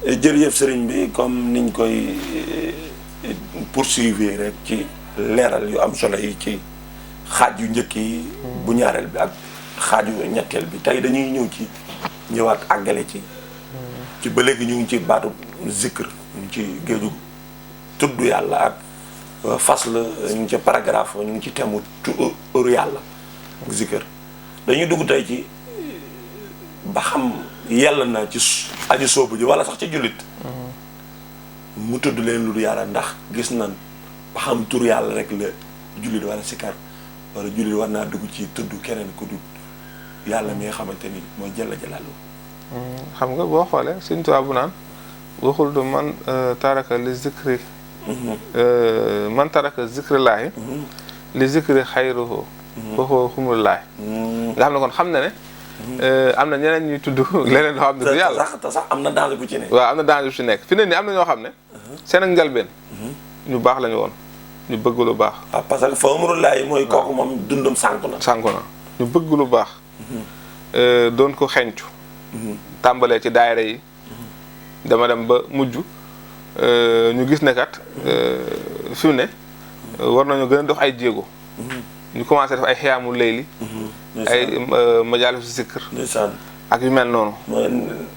jërëjëf sëriñ bi comme niñ koy poursuivre rek ci leeral yu am solo yi ci xaaj yu njëkk yi bu ñaareel bi ak xaaju ñetteel bi tey dañuy ñëw ci ñëwaat àggale ci ba léegi ñu ngi ci baatu zikr ñu ngi ci géeju tudd yàlla ak fas la ñu ngi ci paragraphe ñu ngi ci temu tudd yàlla zikr dañuy dugg tey ci ba xam yàlla na ci aji soobu ji wala sax ci jullit mu tudd leen lu dul yàlla ndax gis nan ba xam tur yàlla rek la jullit wala sikar wala jullit war naa dugg ci tudd keneen ku dul yàlla mi nga xamante ni mooy jalla jalaalu. xam nga boo xoolee Sëñ Tuubaa bu naan waxul du man taraka li zikri man taraka zikrillaahi li zikri xayruhu waxoo xumulillaahi nga xam ne kon xam na ne am na ñeneen ñuy tudd leneen loo xam ne du yàlla te sax am na danger bu ci nekk. waaw am na danger bu ci nekk fi ne nii am na ñoo xam ne seen ak njalbeen ñu baax lañu woon ñu bëgg lu baax. waaw parce que fa umrullaahi mooy kooku moom dundam sànku na. sànku na ñu bëgg lu baax. doon ko xencu. tàmbalee ci daayira yi. dama dem ba mujj ñu gis ne kat fi mu ne war nañu gën a dox ay jéego. ñu commencé def ay xiyaamu layli. ay majaalis zikr. ak yu mel noonu.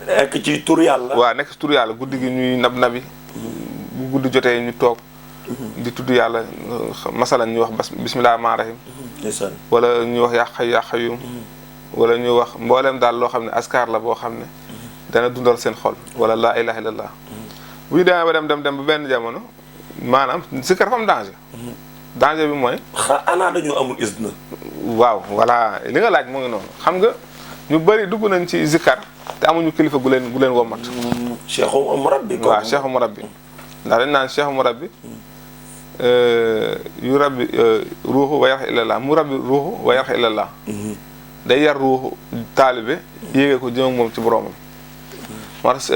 nekk ci tur yàlla. waaw nekk ci tur yàlla guddi gi ñuy nabi. bu guddi jotee ñu toog. di tudd yàlla masalan ñu wax bismillah rahmaan rahim. wala ñu wax yaa hayyu yaa qayyum. wala ñu wax mboolem daal loo xam ne askar la boo xam ne. dana dundal seen xol wala laa ilaha illallah. bu ñu demee ba dem ba benn jamono maanaam zikar dafa am danger. danger bi mooy. ana dañoo amul isna. waaw voilà li nga laaj moo ngi noonu xam nga ñu bëri dugg nañ ci zikar te amuñu kilifa gu leen womat. cheikhu murabbi. waaw cheikhu murabbi ndax dañ naan cheikhu murabbi yu rabbi ruuxu wa yarxa illallah mu rabbi ruuxu wa yarxa illallah. day yar ruuxu taalibe yéegee ko jëm ak moom ci boromam. moo tax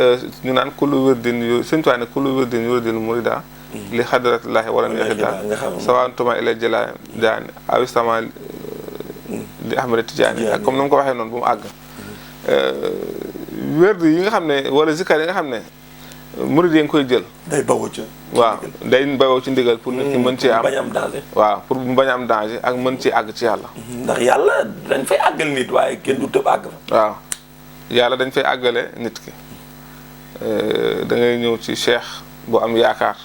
ñu naan kullu wirdin yu Sëñ Tuubaa ne kullu wirdin yuridil murida li xadratillahi wala yaxida sawaan tuma ila jëla jaani awistama li ahmada tijaani ak comme ni mu ko waxee noonu bu mu àgg wérd yi nga xam ne wala zikar yi nga xam ne murid yi nga koy jël day bawoo ci waaw day bawoo ci ndigal pour nit ki mën ci am bañ am danger waaw pour mu bañ am danger ak mën ci àgg ci yàlla ndax yàlla dañ fay àggal nit waaye kenn du tëb àgg fa waaw yàlla dañ fay àggale nit ki da ngay ñëw ci cheikh bu am yaakaar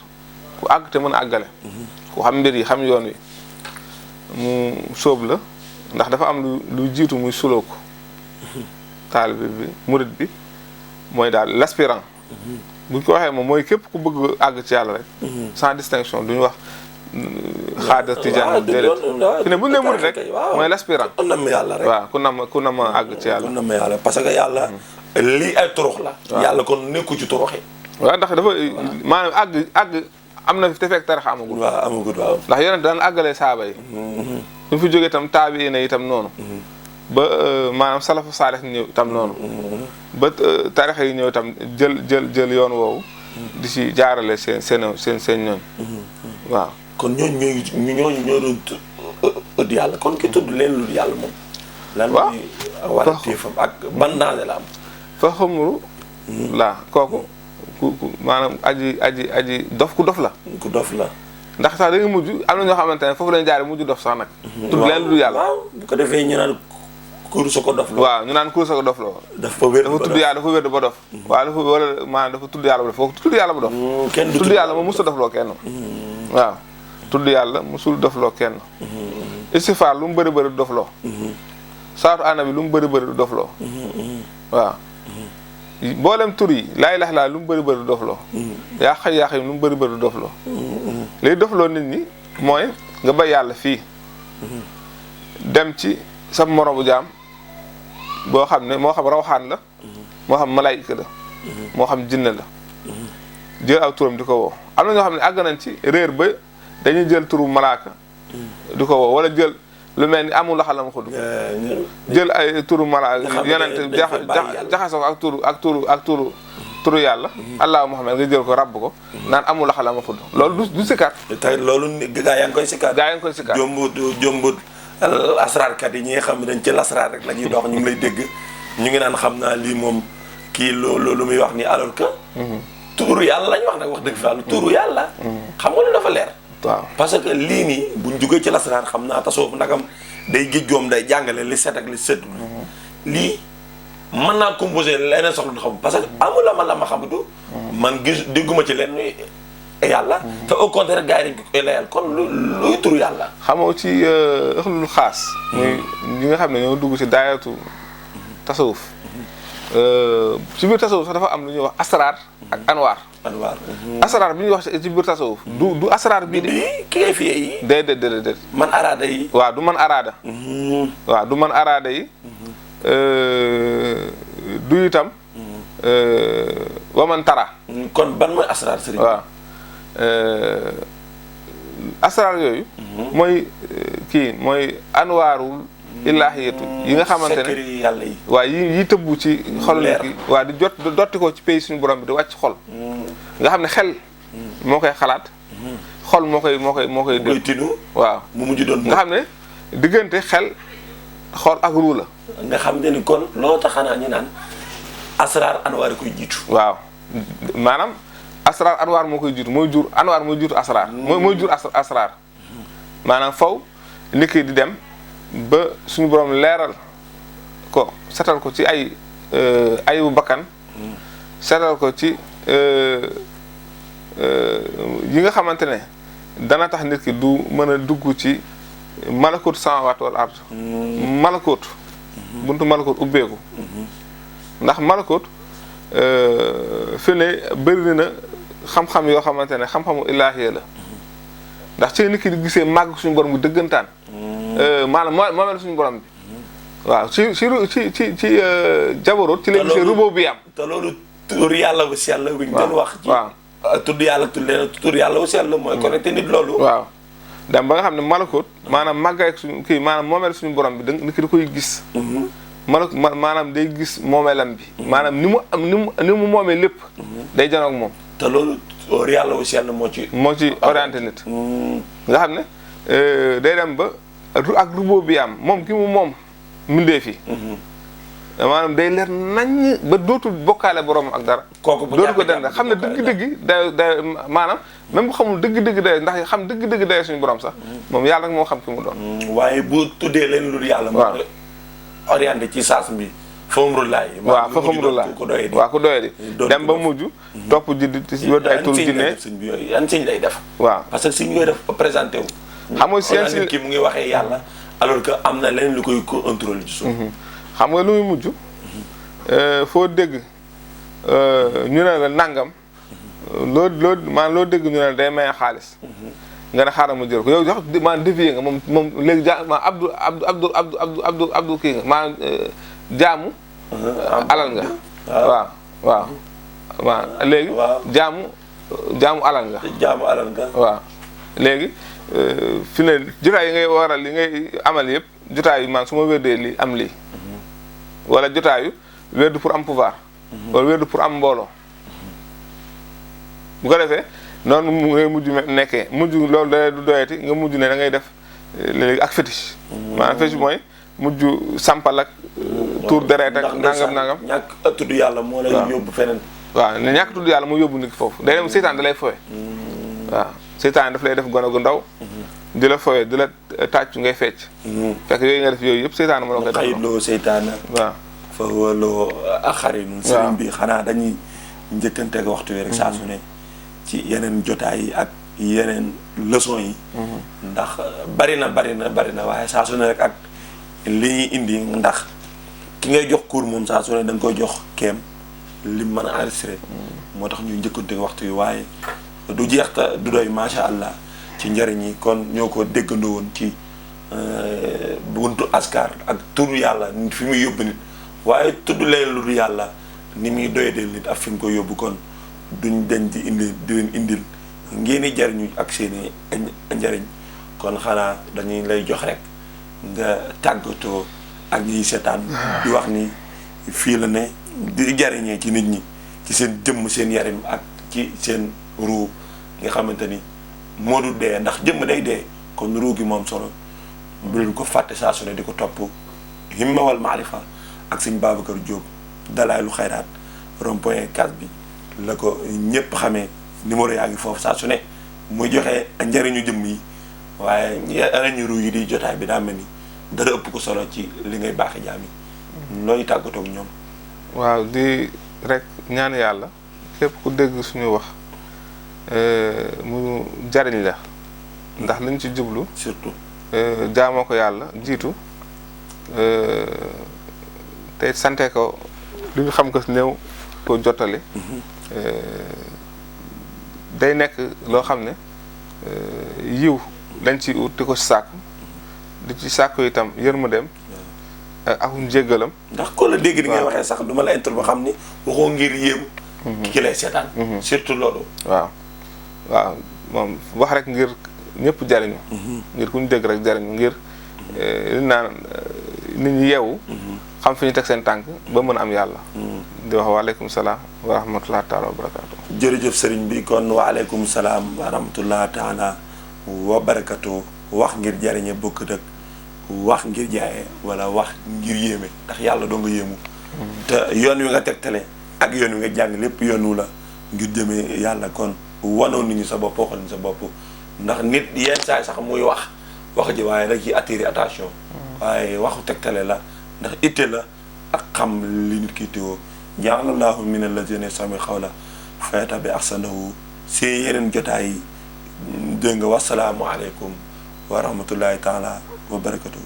ku àgg te mën a àggale ku xam mbir yi xam yoon wi mu sóob la ndax dafa am lu jiitu muy suloo ko taalibe bi murid bi mooy daal l'aspirant buñ ko waxee moom mooy képp ku bëgg àgg ci yàlla rek sans distinction duñu wax xaadar tijaan déedéet fi ne buñu nee murid rek mooy l'aspirant ku nam yàlla rek waaw ku nam àgg ci yàlla ku nam yàlla parce que yàlla lii ay turux la yàlla kon nekku ci turux yi waaw ndax dafa maanaam àgg am na te fekk tarax amagul waaw amagul waaw ndax yonent daan àggalee saaba yi ñu fi jógee itam taabi na itam noonu ba maanaam salafu saalix ñëw itam noonu ba tarix yi ñëw itam jël yoon woowu di ci jaarale seen ñooñ waaw kon ñooñu ñoo doon tudd yàlla kon ki tudd leen lu yàlla moom lan mooy wala tiifam ak ban danger la am fa xamru laa kooku ku maanaam aji dof ku dof la ndax sax da nga mujj am na ñoo xamante ne foofu lañu jaare mujj dof sax nag tudd leen lu yàlla waaw bu ko defee ñu naan kursa ko dof la waaw ñu naan kursa ko dof la dafa tudd yàlla dafa wér ba dof waaw dafa wala maanaam dafa tudd yàlla ba dof foofu tudd yàlla ba dof kenn tudd yàlla moom musul dofloo kenn waaw tudd yàlla musul dofloo kenn istifaar lu mu bëri bëri du dofloo saatu ana bi lu mu bëri bëri du dofloo waaw mboolem tur yi laa ilaaha illallaah lu mu bëri bëri du dofloo yaa xay yaa xay lu mu bëri bëri du dofloo liy dofloo nit ñi mooy nga bay yàlla fii dem ci sa moromu jaam boo xam ne moo xam rawxaan la moo xam malaayika la moo xam jinne la jël aw turam di ko woo am na ñoo xam ne àgg nañ ci réer ba dañuy jël turu malaaka di ko woo wala jël lu mel ni amul laxalam xudu jël ay turu malaaka yonent jaxase ko ak turu yàlla allahu muhammad nga jël ko rabb ko naan amul laxalam xudu loolu du sikkaat tey loolu gaa yaa ngi koy sikkaat jombut asraarkat yi ñi nga xam ne dañ ci lasraar rek la ñuy dox ñu ngi lay dégg ñu ngi naan xam naa lii moom kii lu muy wax nii alors que tuuru yàlla lañ wax nag wax dëgg fa yàlla tuuru yàlla xam nga lu dafa leer waaw parce que lii nii buñ jógee ci lasaraan xam naa tasawuf nagam day géej goom day jàngale li set ak li setul lii mën naa composé leneen soxla du xam parce que amula man la ma xamatu man gis dégguma ci leen yàlla te au contraire gars yi dañ ko layal kon luy turu yàlla xamoo ci ëxlul xaas muy ñi nga xam ne ñoo dugg ci daayatu tasawuf ci biir tasawuf sax dafa am lu ñuy wax asraar ak anwaar asraar bi ñuy wax ci biir tasawuf du asraar bii de ki ngay fiyee yi déedéet man araada yi waaw du man araada waaw du man araada yi du itam waman tara kon ban mooy asraar sëriñ waaw asraar yooyu mooy kii mooy anwaarul ilaahiyatu yi nga xamante ne secret yàlla yi waaw yi tëbbu ci xol nit ki waaw di dotti ko ci pays suñu borom bi di wàcc xol nga xam ne xel moo koy xalaat xol moo koy dégg tinu waaw mu mujj doon nga xam ne diggante xel xol ak ruu la nga xam ne ni kon loo tax xanaa ñu naan asraar anwaar koy jiitu waaw maanaam asraar anwaar moo koy jiitu mooy jur anwaar mooy jiitu asraar mooy jur asraar maanaam faw nit ki di dem ba suñu borom leeral ko setal ko ci ay ayu bakkan setal ko ci yi nga xamante ne dana tax nit ki du mën a dugg ci malakut samaawaat wal ard malakut buntu malakut ubbeeku ndax malakut fi ne bëri na xam-xam yoo xamante ne xam-xamu ilaahiya la ndax ci nit ki di gisee màgg suñu borom bi dëggantaan maanaam moomeel suñu borom bi waaw ci jabaroot ci la gisee ruboo bi am te loolu tur yàlla wu sell bi ñu doon wax ci waaw tudd yàlla tur yàlla wu sell mooy connecté nit loolu waaw dem ba nga xam ne malakut maanaam màggaay ak suñu kii maanaam moomeel suñu borom bi nit ki da koy gis maanaam day gis moomeelam bi maanaam ni mu moomee lépp day janoog moom te loolu tur yàlla wu sell moo ci orienté nit nga xam ne day dem ba ak ruboo bi am moom ki mu moom mindee fi maanaam day leer naññ ba dootul bokkaale borom ak dara dootu ko den xam ne dëgg-dëgg day maanaam même bu xamul dëgg-dëgg day ndax xam dëgg-dëgg day suñu borom sax moom yàlla rek moo xam ki mu doon waaye bu tuddee leen lu yàlla moo orienté ci saas bi fahumrullaay waaw fahumrullaay waaw ku doye di dem ba mujj topp ji di wër ay tur jinne sëñ bi yooyu yan sëñ lay def waaw parce que sëñ yooyu def présenté wu xam nga science kii mu ngi waxee yàlla alors que am na leneen lu koy contrôle ci suuf xam nga lu muy mujj foo dégg ñu ne la nangam loo dégg ñu ne la day maye xaalis nga ne xaaral ma jël ko yow jox maanaam dévié nga moom léegi abdu kii nga maanaam jaamu alal nga waaw léegi jaamu alal nga waaw léegi fi ne jotaay yi ngay waral li ngay amal yëpp jotaay yi man su ma wérdee lii am lii wala jotaayu wérdu pour am pouvoir wala wérdu pour am mbooloo bu ko defee noonu ngay mujj nekkee mujj loolu da du doyati nga mujj ne da ngay def léegi ak fétiche maanaam fétiche mooy mujj sampal ak tuur deret ak nangam ñàkk tudd yàlla moo lay yóbbu feneen waaw ne ñàkk tudd yàlla moo yóbbu nit foofu day dem seytaan da lay fowe waaw seytaan daf lay def gone gu ndaw di la fowe di la tàccu ngay fecc fekk yooyu nga def yooyu yëpp seytaan ma la koy def xayit loo seytaana waaw fa loo ak xarinun sëriñ bi xanaa dañuy njëkkanteeg waxtu wi rek saa su ne ci yeneen jotaay yi ak yeneen leçon yi ndax bari na waaye saa su ne rek ak li ñuy indi ndax ki ngay jox cours moom saa su ne da nga koy jox keem lim mën a enregistré moo tax ñuy njëkkanteeg waxtu wi waaye du jeex ta du doy macha allah ci njëriñ yi kon ñoo ko déggandoo woon ci buntu askar ak turu yàlla fi muy yóbbu nit waaye tudd leen lu dul yàlla ni muy doyadeel nit ak fi mu ko yóbbu kon duñ dañ di leen indil ngeen di jariñu ak seeni njariñ kon xanaa dañuy lay jox rek nga tàggatoo ak ñiy seetaan di wax ni fii la ne di jariñee ci nit ñi ci seen jëmm seen yaram ak ci seen ruu nga xamante ni moo du dee ndax jëmm day dee kon ruu gi moom solo bu leen ko fàtte saa su ne di ko topp himma wal maarifa ak sëñ Babacar Diop Dalaa'ilul Xayraat rond-point Case bi la ko ñëpp xamee numéro yaa ngi foofu saa su ne muy joxe njëriñu jëmm yi waaye arañu ru yi di jotaay bi daa mel ni dara ëpp ko solo ci li ngay baaxee jaam yi looy tàggatoo ak ñoom. waaw di rek ñaan yàlla képp ku dégg suñu wax mu jariñ la ndax liñ ci jublu surtout jaamoo ko yàlla jiitu te sante ko li ñu xam ko si néew ko jottali day nekk loo xam ne yiw lañ ci ut di ko sàkku di ci sàkku itam yërmandeem ak njéggalam. ndax ko la dégg ni ngay waxee sax duma la intul ba xam ni waxoo ngir yéem ki lay seetaan surtout loolu waaw moom wax rek ngir ñëpp jariñu ngir ku ñu dégg rek jariñu ngir li naan nit ñi yeewu xam fi ñu teg seen tànk ba mën a am yàlla di wax waaleykum salaam wa rahmatullahi taala wa barakaatu. jërëjëf sëriñ bi kon waaleykum salaam wa rahmatullahi taala wa barakaatu wax ngir jariñe bokkut ak wax ngir jaaye wala wax ngir yéeme ndax yàlla doo nga yéemu te yoon wi nga tegtale ak yoon wi nga jàng lépp yoon wu la ngir jëmee yàlla kon wanoon nit ñi sa bopp waxal ni sa bopp ndax nit yenn saay sax muy wax ji waaye da ciy attirer attention waaye waxu tegtale la ndax itte la ak xam li nit ki teewoo ja'alallahu min allazina yastami'una al-qawla fayattabi'una ahsanahu si yeneen jotaay yi dégg nga wasalaamu aleykum wa rahmatullahi taala wa barakatuhu